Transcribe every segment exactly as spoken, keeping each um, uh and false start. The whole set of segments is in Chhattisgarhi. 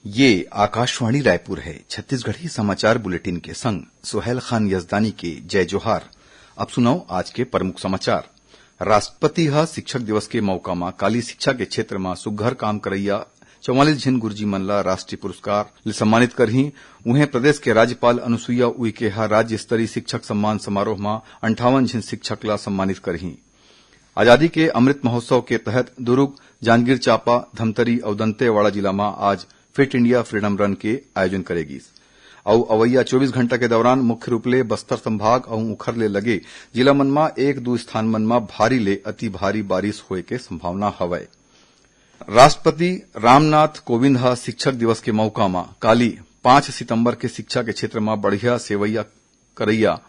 ये आकाशवाणी रायपुर है। छत्तीसगढ़ी समाचार बुलेटिन के संग सुहेल खान यजदानी के जय जोहार। अब सुनव आज के प्रमुख समाचार। राष्ट्रपति ह शिक्षक दिवस के मौका म काली शिक्षा के क्षेत्र म सुग्घर काम करइया चौवालीस झिन गुरुजी मन ला राष्ट्रीय पुरस्कार ले सम्मानित करही। उहें, प्रदेश के राज्यपाल अनुसुईया उइके ह राज्य स्तरीय शिक्षक सम्मान समारोह म अंठावन झिन शिक्षक ला सम्मानित करही। आजादी के अमृत महोत्सव के तहत दुरुग, जांजगीर चांपा, धमतरी अउ दंतेवाड़ा जिला म आज फिट इंडिया फ्रीडम रन के आयोजन करे गीस। अउ अवइया चौबीस घंटा के दौरान मुख्य रूप ले बस्तर संभाग अउ उखर ले लगे जिला मन म एक दू स्थान मन म भारी ले अति भारी बारिश होए के संभावना हवय। राष्ट्रपति रामनाथ कोविंद ह शिक्षक दिवस के मौका म काली पाँच सितंबर के शिक्षा के क्षेत्र म बढ़िया सेवइया करइया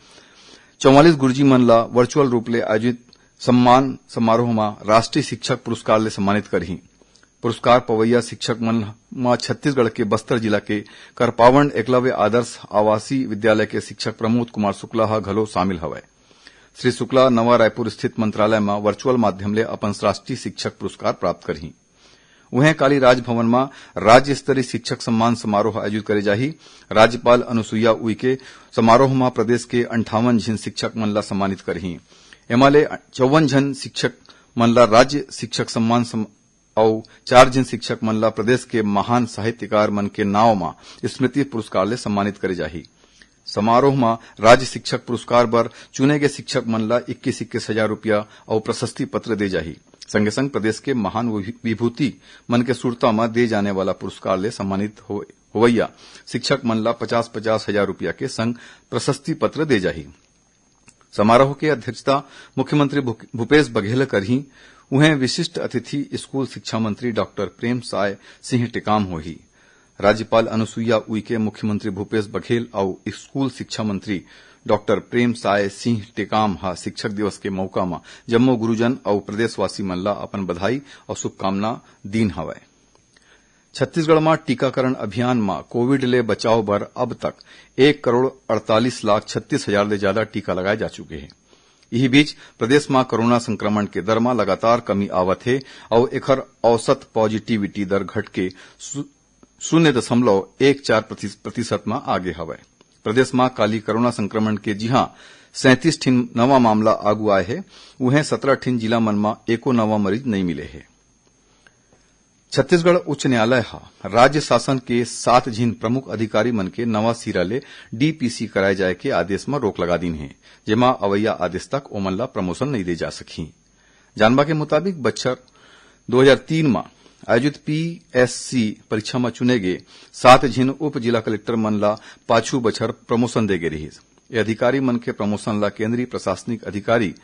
चौवालीस गुरुजी मन ला वर्चुअल रूप ले आयोजित सम्मान समारोह म राष्ट्रीय शिक्षक पुरस्कार ले सम्मानित करही। पुरस्कार पवइया शिक्षक मन म छत्तीसगढ़ के बस्तर जिला के करपावंड एकलव्य आदर्श आवासीय विद्यालय के शिक्षक प्रमोद कुमार शुक्ला ह घलो शामिल हवय। श्री शुक्ला नवा रायपुर स्थित मंत्रालय म वर्चुअल माध्यम ले अपन राष्ट्रीय शिक्षक पुरस्कार प्राप्त करही। उहें, काली राजभवन म राज्य स्तरीय शिक्षक सम्मान समारोह आयोजित करे जाही। राज्यपाल अनुसुईया उइके समारोह म प्रदेश के अंठावन झिन शिक्षक मन ला सम्मानित करही। एमा ले चौवन झन शिक्षक मन ला राज्य शिक्षक सम्मान सम-, अउ चार झिन शिक्षक मन ला प्रदेश के महान साहित्यकार मन के नाव म स्मृति पुरस्कार ले सम्मानित करे जाही। समारोह म राज्य शिक्षक पुरस्कार बर चुने गे शिक्षक मन ला इक्कीस इक्कीस हजार रुपया अउ प्रशस्ति पत्र दे जाही। संगे संग प्रदेश के महान विभू-, विभूति मन के सुरता म दे जाने वाला पुरस्कार ले सम्मानित हो-, होवइया शिक्षक मन ला पचास पचास हजार रुपया के संग प्रशस्ति पत्र दे जाही। समारोह के अध्यक्षता मुख्यमंत्री भू-, भूपेश बघेल करही। उहें, विशिष्ट अतिथि स्कूल शिक्षा मंत्री डॉक्टर प्रेम साय सिंह टेकाम होही। राज्यपाल अनुसुईया उइके, मुख्यमंत्री भूपेश बघेल अउ स्कूल शिक्षा मंत्री डॉक्टर प्रेम साय सिंह टेकाम ह शिक्षक दिवस के मौका म जम्मो गुरुजन अउ प्रदेशवासी मन ला अपन बधाई अउ शुभकामना दीन हवय। छत्तीसगढ़ म टीकाकरण अभियान म कोविड ले बचाव बर अब तक एक करोड़ अड़तालीस लाख छत्तीस हजार ले जादा टीका लगाए जा चुके हे। इही बीच, प्रदेश म कोरोना संक्रमण के दर म लगातार कमी आवत हे अउ एखर औसत पॉजिटिविटी दर घटके सु-, शून्य दशमलव एक चार प्रति-, प्रतिशत म आगे हवय। प्रदेश म काली कोरोना संक्रमण के जिहां सैंतीस ठिन नवा मामला आगू आए हे, उहें सतरा ठिन जिला मन म एको नवा मरीज नइ मिले हे। छत्तीसगढ़ उच्च न्यायालय ह राज्य शासन के सात झिन प्रमुख अधिकारी मन के नवा सिरा ले डीपीसी कराए जाए के आदेश म रोक लगा दीन हे, जेमा अवइया आदेश तक ओमन ला प्रमोशन नइ दे जा सकही। जानबा के मुताबिक, बछर दो हजार तीन म आयोजित पीएससी परीक्षा म चुने गे सात झिन उप जिला कलेक्टर मन ला पाछू बछर प्रमोशन दे गे रिहिस। ये अधिकारी मन के प्रमोशन ला केंद्रीय प्रशासनिक अधिकारी,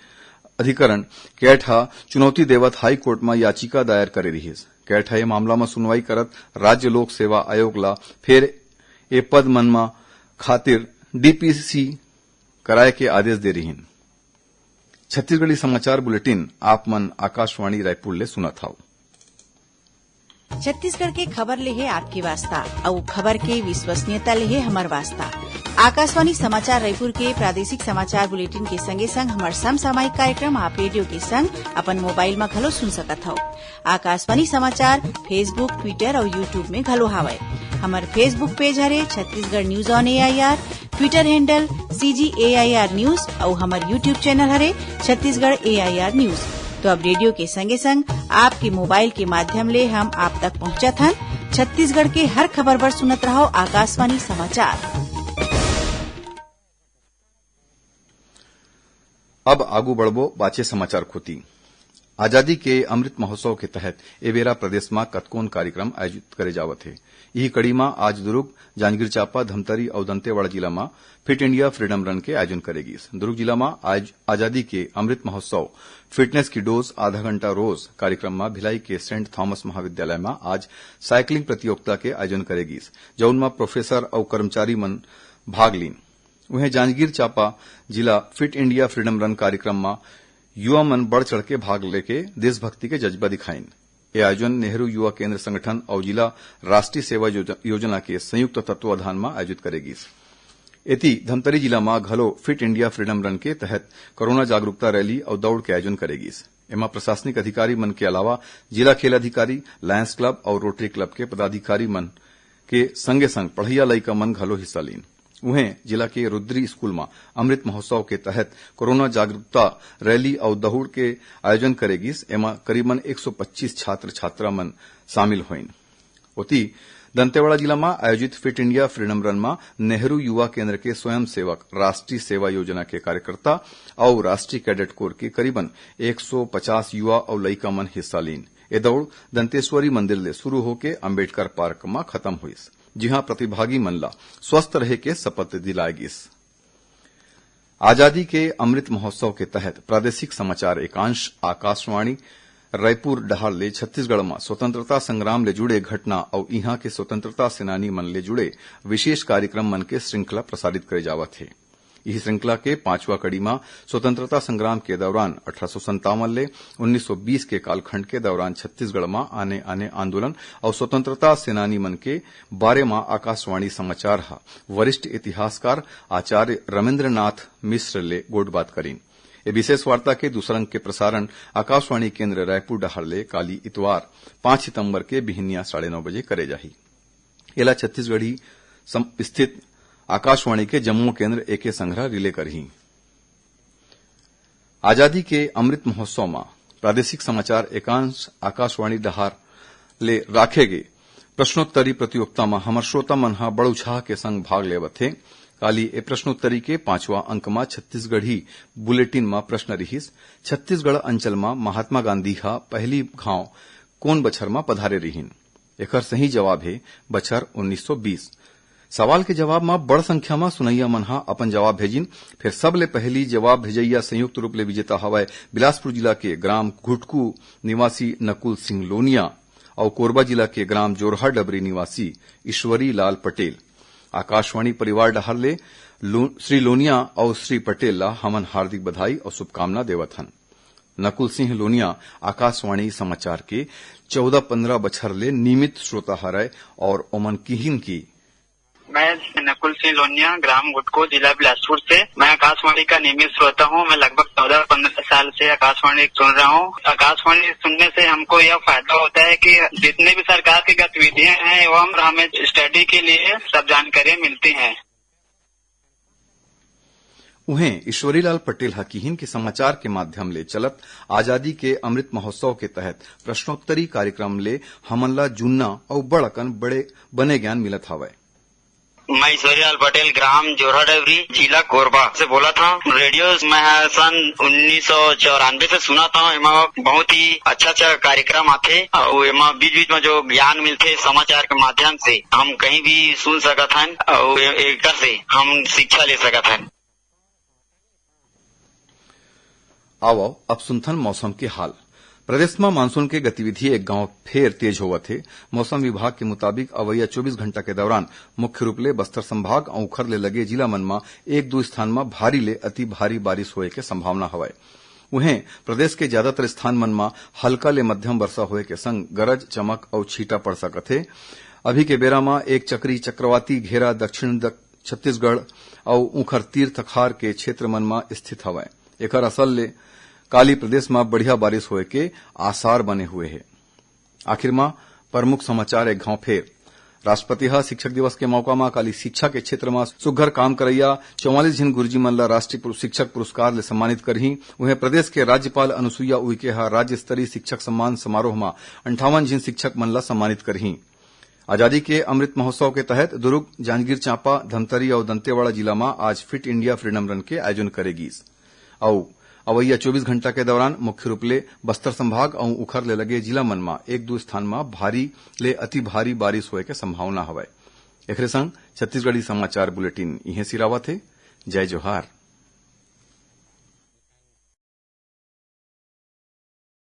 अधिकरण, कैट ह चुनौती देवत हाई कोर्ट म याचिका दायर करे रिहिस। कैट ह ये मामला म सुनवाई करत राज्य लोक सेवा आयोग ला फेर ए पद मन म खातिर डीपीसी कराए के आदेश दे रिहिन। छत्तीसगढ़ी समाचार बुलेटिन आप मन आकाशवाणी रायपुर ले सुनत हव। छत्तीसगढ़ के खबर ले हे आपके वास्ता, अउ खबर के विश्वसनीयता ले हे हमर वास्ता। आकाशवाणी समाचार रायपुर के प्रादेशिक समाचार बुलेटिन के संगे संग हमर समसामयिक कार्यक्रम आप रेडियो के संग अपन मोबाइल म घलो सुन सकत हव। आकाशवाणी समाचार Facebook, Twitter अउ YouTube में घलो हावय। हमर Facebook पेज हरे Chhattisgarh news on AIR, Twitter handle CG AIR news अउ हमर YouTube चैनल हरे छत्तीसगढ़ एआईआर न्यूज। तो अब रेडियो के संगे संग आपके मोबाइल के माध्यम ले हम आप तक पहुंचत हन छत्तीसगढ़ के हर खबर बर। सुनत रहव आकाशवाणी समाचार। अब आगू बढ़बो बाचे समाचार कोति। आजादी के अमृत महोत्सव के तहत ए बेरा प्रदेश म कतकोन कार्यक्रम आयोजित करे जावत हे। इही कड़ी म आज दुर्ग, जांजगीर चांपा, धमतरी अउ दंतेवाड़ा जिला म फिट इंडिया फ्रीडम रन के आयोजन करे गिस। दुर्ग जिला म आज आजादी के अमृत महोत्सव फिटनेस की डोज आधा घंटा रोज कार्यक्रम म भिलाई के सेंट थॉमस महाविद्यालय म आज साइकिलिंग प्रतियोगिता के आयोजन करे गिस, जउन म प्रोफेसर अउ कर्मचारी मन भाग लीन। उहें, जांजगीर चांपा जिला फिट इंडिया फ्रीडम रन कार्यक्रम म युवा मन बढ़ चढ़ के भाग लेके देशभक्ति के जज्बा दिखाइन। ए आयोजन नेहरू युवा केंद्र संगठन अउ जिला राष्ट्रीय सेवा योज-, योजना के संयुक्त तत्वाधान म आयोजित करे गिस। एती, धमतरी जिला म घलो फिट इंडिया फ्रीडम रन के तहत कोरोना जागरूकता रैली अउ दौड़ के आयोजन करे गिस। एमा प्रशासनिक अधिकारी मन के अलावा जिला खेल अधिकारी, लायंस क्लब अउ रोटरी क्लब के पदाधिकारी मन के संगे संग पढ़इया लइका मन घलो हिस्सा लीन। उहें, जिला के रुद्री स्कूल म अमृत महोत्सव के तहत कोरोना जागरूकता रैली अउ दौड़ के आयोजन करे गिस। एमा करीबन एक सौ पच्चीस छात्र छात्रा मन शामिल होइन। ओती, दंतेवाड़ा जिला म आयोजित फिट इंडिया फ्रीडम रन म नेहरू युवा केंद्र के स्वयंसेवक, राष्ट्रीय सेवा योजना के कार्यकर्ता अउ राष्ट्रीय कैडेट कोर के करीबन एक सौ पचास युवा अउ लइका मन हिस्सा लीन। ए दौड़ दंतेश्वरी मंदिर ले शुरू होके अंबेडकर पार्क म खत्म होइस, जिहां प्रतिभागी मन ला स्वस्थ रहे के शपथ दिलाए गिस। आजादी के अमृत महोत्सव के तहत प्रादेशिक समाचार एकांश आकाशवाणी रायपुर डहार ले छत्तीसगढ़ म स्वतंत्रता संग्राम ले जुड़े घटना अउ इहां के स्वतंत्रता सेनानी मन ले जुड़े विशेष कार्यक्रम मन के श्रृंखला प्रसारित करे जावत हे। इही श्रृंखला के पांचवा कड़ी म स्वतंत्रता संग्राम के दौरान अठारह सौ संतावन ले उन्नीस सौ बीस के कालखंड के दौरान छत्तीसगढ़ म आने-आने आंदोलन अउ स्वतंत्रता सेनानी मन के बारे म आकाशवाणी समाचार ह वरिष्ठ इतिहासकार आचार्य रमेंद्रनाथ मिश्र ले गोठबात करीन। ए विशेष वार्ता के दूसर अंक के प्रसारण आकाशवाणी केंद्र रायपुर डहार ले काली इतवार, पांच सितंबर के बिहनिया साढ़े नौ बजे करे जाही। एला छत्तीसगढ़ी सम-, स्थित आकाशवाणी के जम्मो केंद्र एके संघरा रिले करही। आजादी के अमृत महोत्सव म प्रादेशिक समाचार एकांश आकाशवाणी डहार ले राखे गे प्रश्नोत्तरी प्रतियोगिता म हमर श्रोता मन ह बड़ उत्साह के संग भाग लेवत हे। काली ए प्रश्नोत्तरी के पांचवा अंक म छत्तीसगढ़ी बुलेटिन म प्रश्न रिहिस, छत्तीसगढ़ अंचल म महात्मा गांधी ह पहली घांव कोन बछर म पधारे रिहिन? एखर सही जवाब हे बछर उन्नीस सौ बीस। सवाल के जवाब म बड़ संख्या म सुनइया मन ह अपन जवाब भेजिन। फेर सबले पहिली जवाब भेजइया संयुक्त रूप ले विजेता हवय बिलासपुर जिला के ग्राम घुटकू निवासी नकुल सिंह लोनिया अउ कोरबा जिला के ग्राम जोरहा डबरी निवासी ईश्वरी लाल पटेल। आकाशवाणी परिवार डहार ले लो-, श्री लोनिया अउ श्री पटेल ला हमन हार्दिक बधाई अउ शुभकामना देवत हन। नकुल सिंह लोनिया आकाशवाणी समाचार के चौदह पंद्रह बछर ले नियमित श्रोता हरय और ओमन किहिन कि मैं नकुल सिंह लोनिया, ग्राम गुटको, जिला बिलासपुर से। मैं आकाशवाणी का नियमित श्रोता हूँ। मैं लगभग चौदह पंद्रह साल से आकाशवाणी सुन रहा हूँ। आकाशवाणी सुनने से हमको यह फायदा होता है कि जितने भी सरकार की गतिविधियां हैं, वो हम, हमें स्टडी के लिए सब जानकारियां मिलती हैं। उहें, ईश्वरीलाल पटेल ह किहिन कि समाचार के माध्यम ले चलत आजादी के अमृत महोत्सव के तहत प्रश्नोत्तरी कार्यक्रम ले हमन ला जुन्ना अउ बड़ अकन बड़े बने ज्ञान मिलत हवय। मैं ईश्वरीलाल पटेल, ग्राम जोरहा डबरी, जिला कोरबा से बोलत हूँ। रेडियो मैं ह सन उन्नीस सौ चौरानवे से सुनत हूँ। एमा बहुत ही अच्छा अच्छा कार्यक्रम आथे अउ एमा बीच बीच में जो ज्ञान मिलथे समाचार के माध्यम से, हम कहीं भी सुन सकत हन अउ ए-, एकर से हम शिक्षा ले सकत हन। आवव, अब सुनथन मौसम के हाल। प्रदेश म मानसून के गतिविधि एक घांव फेर तेज होवत हे। मौसम विभाग के मुताबिक अवइया चौबीस घंटा के दौरान मुख्य रूप ले बस्तर संभाग अउ ओखर ले लगे जिला मन म एक दू स्थान म भारी ले अति भारी बारिश होए के संभावना हवय। उहें, प्रदेश के ज्यादातर स्थान मन म हल्का ले मध्यम वर्षा होए के संग गरज, चमक अउ छींटा पड़ सकत हे। अभी के बेरा म एक चक्री चक्रवाती घेरा दक्षिण दक-, छत्तीसगढ़ अउ उंखर तीर तखार के क्षेत्र मन म स्थित हवय। एकर असर ले काली प्रदेश म बढ़िया बारिश होए के आसार बने हुए हे। आखिर म प्रमुख समाचार एक घांव फेर। राष्ट्रपति ह शिक्षक दिवस के मौका म काली शिक्षा के क्षेत्र म सुग्घर काम करइया चौवालीस झिन गुरुजी मन ल राष्ट्रीय पुर-, शिक्षक पुरस्कार ले सम्मानित करही। उहें, प्रदेश के राज्यपाल अनुसुईया उइके ह राज्य स्तरीय शिक्षक सम्मान समारोह म अंठावन झिन शिक्षक मन ल सम्मानित करही। आजादी के अमृत महोत्सव के तहत दुर्ग, जांजगीर चांपा, धमतरी अउ दंतेवाड़ा जिला म आज फिट इंडिया फ्रीडम रन के आयोजन करे गीस। अउ अवइया चौबीस घंटा के दौरान मुख्य रूप ले बस्तर संभाग अउ उखर ले लगे जिला मन म एक दू स्थान म भारी ले अति भारी बारिश होए के संभावना हवय। एखरे संग छत्तीसगढ़ी समाचार बुलेटिन इहें सिरावत हे। जय जोहार।